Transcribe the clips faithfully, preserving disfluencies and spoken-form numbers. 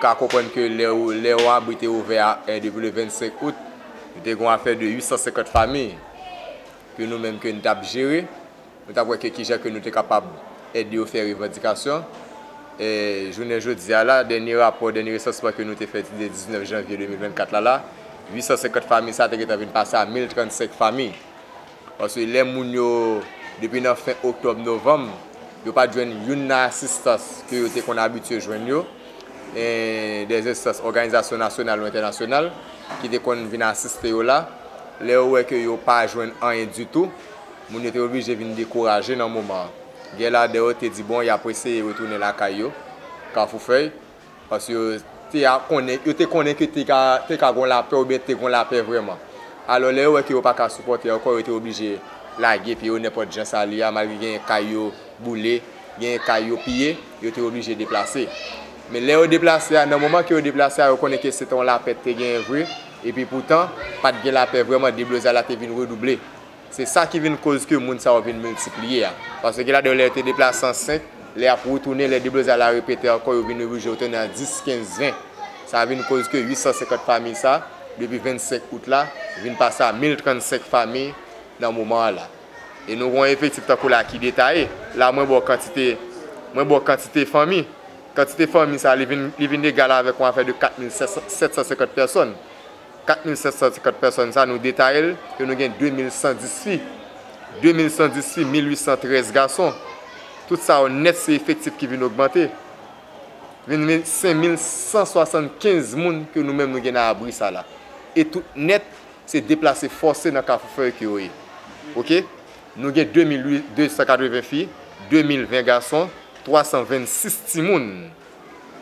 ka konprann ke lè, lè yon abri te ouvè a, eh, depi le vennsenk out, nou te gen yon afè de uit san senkant fanmi ke nou menm ke nou t ap jere. Nou t ap wè ke kijan ke nou te kapab ede yo fè revandikasyon. E jounen jodi a la, dènye rapò, dènye resansman ke nou te fè ti de diznèf janvye de mil vennkat la la, uit san senkant fanmi sa te gentan vin pase a mil trannsenk fanmi. Paske lè moun yo, depi nan fen oktòb, novanm, yo pa t jwenn youn nan asistans ke yo te konn abitye jwenn yo, e dèz enstans òganizasyon nasyonal ou entènasyonal ki te konn vin asiste yo la, lè yo wè ke yo pa jwenn anyen ditou, moun yo te oblije vin dekouraje nan moman an. Gen ladan yo te di, bon, y ap eseye retounen lakay yo, Kafou Fèy, paske yo te a konnen, yo te konnen ke te ka, te ka gon lapè oubyen te gon lapè vrèman. Alò, lè yo wè ke yo pa ka sipòte ankò, yo te oblije lage pye yo nenpòt jan sa li a, malgre gen kay yo boule, gen kay yo piye, yo te oblije deplase. Men lè yo deplase a, nan moman ke yo deplase a, yo konnen ke se te yon lapè te genyen vre, epi poutan, pa t gen lapè vrèman, deblozay la te vin redouble. Se sa ki vin koz ke moun sa yo vin miltipliye a. Paske gen ladan yo lè yo te deplase an senk, lè y ap retounen, lè deblozay la repete ankò, yo vin oblije retounen an dis, kenz, ven. Sa vin koz ke uit san senkant fanmi sa, depi vennsenk out la, vin pase a mil trannsenk fanmi nan moman an la. E nou gen yon efektif tankou la ki detaye. La, mwen ba w kantite, mwen ba w kantite fanmi. Kantite fanmi sa, li vin, li vin egal avèk yon afè de kat mil sèt san senkant pèsòn. Kat mil sèt san senkant pèsòn sa, nou detaye l, ke nou gen de mil san dis fi. De mil san dis fi, mil uit san trèz gason. Tout sa yo nèt, se efektif ki vin ogmante. Vin, vin senk mil san swasannkenz moun ke nou menm nou gen nan abri sa la. E tout nèt, se deplase fòse nan Kafou Fèy ke yo ye. Oke? Nou gen de mil de san katreven fi, de mil ven gason, twa san vennsis timoun.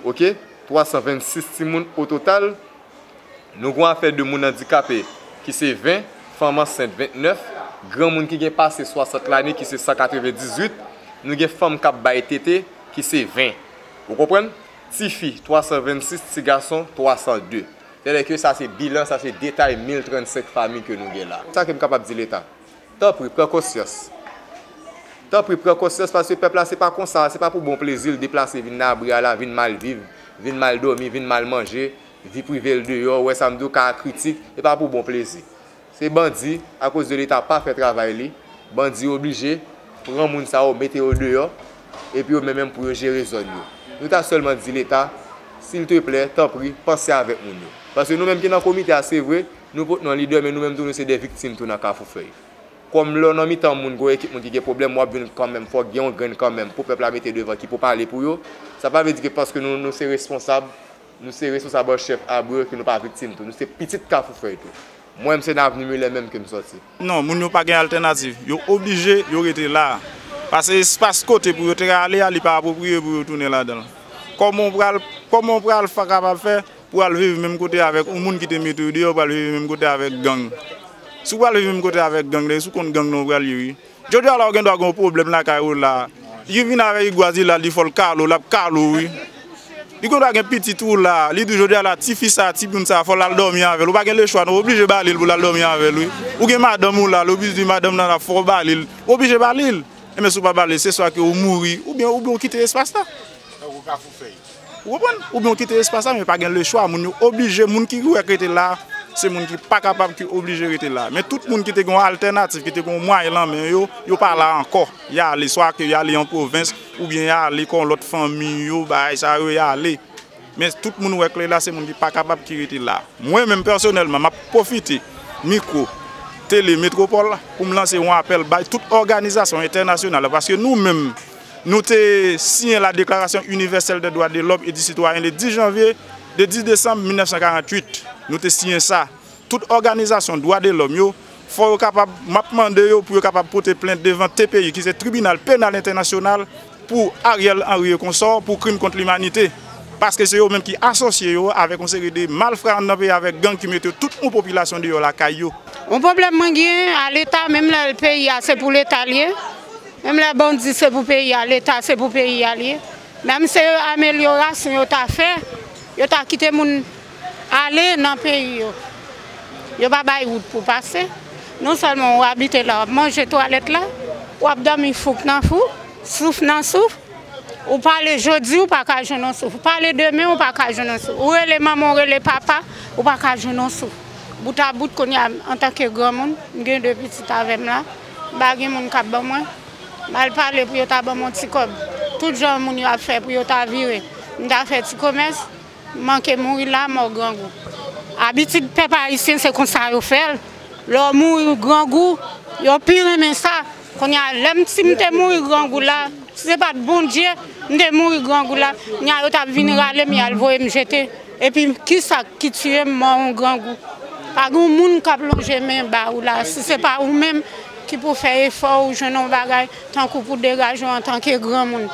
Oke? Twa san vennsis timoun o total. Nou gen yon afè de moun andikape ki se ven, fanm ansent vennèf, granmoun ki gen pase swasant lane ki se san katrevendizuit, nou gen fanm k ap bay tete ki se ven. Ou konprann? Tifi twa san vennsis, ti gason twa san de. Sètadi ke sa se bilan, sa se detay mil trannsenk fanmi ke nou gen la. Sa ke m kapab di Leta? Tanpri, pran konsyans. Tanpri, pran konsyans, paske pèp la, se pa konsa, se pa pou bon plezi l deplase vin nan abri a la, vin mal viv, vin mal dòmi, vin mal manje, vi prive l deyò, ou wè sa m di w, ka a kritik, e pa pou bon plezi. Se bandi, akoz de Leta pa fè travay li, bandi oblije pran moun sa yo, mete yo deyò, epi yo menm menm pou yo jere zòn yo. Nou ta sèlman di Leta, silteplè, tanpri, panse avèk moun yo. Paske nou menm ki nan komite a, se vre, nou pot non lidè, men nou menm tou, nou se de viktim tou nan Kafou Fèy. Kòm lè w nan mitan moun, gen yon ekip moun ki gen pwoblèm, w ap jwenn kanmenm, fòk gen yon grenn kanmenm pou pèp la mete devan ki pou pale pou yo. Sa pa vle di ke paske nou, nou se responsab, nou se responsab an chèf abri yo ke nou pa viktim tou. Nou se pitit Kafou Fèy tou. Mwen, m se nan Avni Milè menm ke m sòti. Non, moun yo pa gen altènativ. Yo oblije, yo rete la. Paske espas kote pou yo te ka ale a, li pa apwopriye pou yo tounen ladan l. Kòman w pral, kòman w pral fa-, kapab fè pou al viv menm kote avèk yon moun ki te mete w deyò, pral viv menm kote avèk gang. Si w pral viv menm kote avèk gang, se sou kont gang nan w pral ye, wi. Jodi a la, w gen dwa gen yon pwoblèm lakay ou la. Li vin avèk igwaz li la, li fò l kale w, l ap kale w, wi. Li gen dwa gen pitit ou la, li di jodi a la, tifi sa, timoun sa, fò l al dòmi avè l. Ou pa gen lechwa, non, w oblije ba li l pou l al dòmi avè l, wi. Ou gen madanm ou la, l oblije di madanm nan la, fò w ba li l. W oblije ba li l. Enben, si w pa ba li l, se swa ke ou mouri, oubyen, oubyen ou kite espas la. Tankou Kafou Fèy. Ou konprann? Oubyen w kite espas la, men pa gen lechwa. Moun yo oblije, moun ki wè k rete la, se moun ki pa kapab, ki oblije rete la. Men tout moun ki te gen yon altènatif, ki te gen yon mwayen lan men yo, yo pa la ankò. Y ale, swa ke y ale an pwovens, oubyen y ale kon lòt fanmi yo, bagay sa yo, y ale. Men tout moun wè k rete la, se moun ki pa kapab, ki rete la. Mwen menm, pèsonèlman, m ap pwofite mikwo Tele Metropole pou m lanse yon apèl bay tout òganizasyon entènasyonal, paske nou menm, nou te siyen la Déclaration Universelle des Droits de l'Homme et du Citoyen le dis janvier, le dis décembre mil nèf san karant uit. Nou te siyen sa. Tout òganizasyon dwa de lòm yo, fò yo kapab, m ap mande yo pou yo kapab pote plent devan T P I, ki se Tribinal Penal Entènasyonal, pou Ariel Henry e konsò, pou krim kont limanite. Paske se yo menm ki asosye yo avèk yon seri de malfra anndan peyi, avèk gang ki mete tout yon popilasyon deyò lakay yo. Yon pwoblèm mwen gen a Leta, menm lè peyi a se pou Leta l ye, menm lè bandi se pou peyi a, Leta se pou peyi a l ye. Menm se amelyorasyon yo ta fè, yo ta kite moun ale nan peyi yo. Yo pa bay wout pou pase. Non sèlman w abite la, w ap manje twalèt la, w ap dòmi fouk nan fouk, souf nan souf. Ou pale jodi, ou pa ka jwenn yon souf. Ou pale demen, ou pa ka jwenn yon souf. Ou rele manman, ou rele papa, ou pa ka jwenn yon souf. Bout a bout, kounye a, antanke granmoun, m gen de pitit avè m la, m pa gen moun k ap ban mwen. M al pale pou yo ta ban m yon ti kòb. Tout jan moun yo ap fè pou yo ta vire. M ta fè ti komès, m manke mouri la, mò grangou. Abitid pèp ayisyen, se konsa yo fè l. Lè w mouri grangou, yo pi renmen sa. Kounye a, lè m, si m te mouri grangou la, si se pa t Bondye, m te mouri grangou la, kounye a, yo t ap vin rale m, y al voye m jete. Epi, kisa ki tiye m, mò yon grangou? Pa gen yon moun k ap lonje men ba ou la, si se pa ou menm ki pou fè efò ou jwenn yon bagay, tankou pou degaje w antanke granmoun.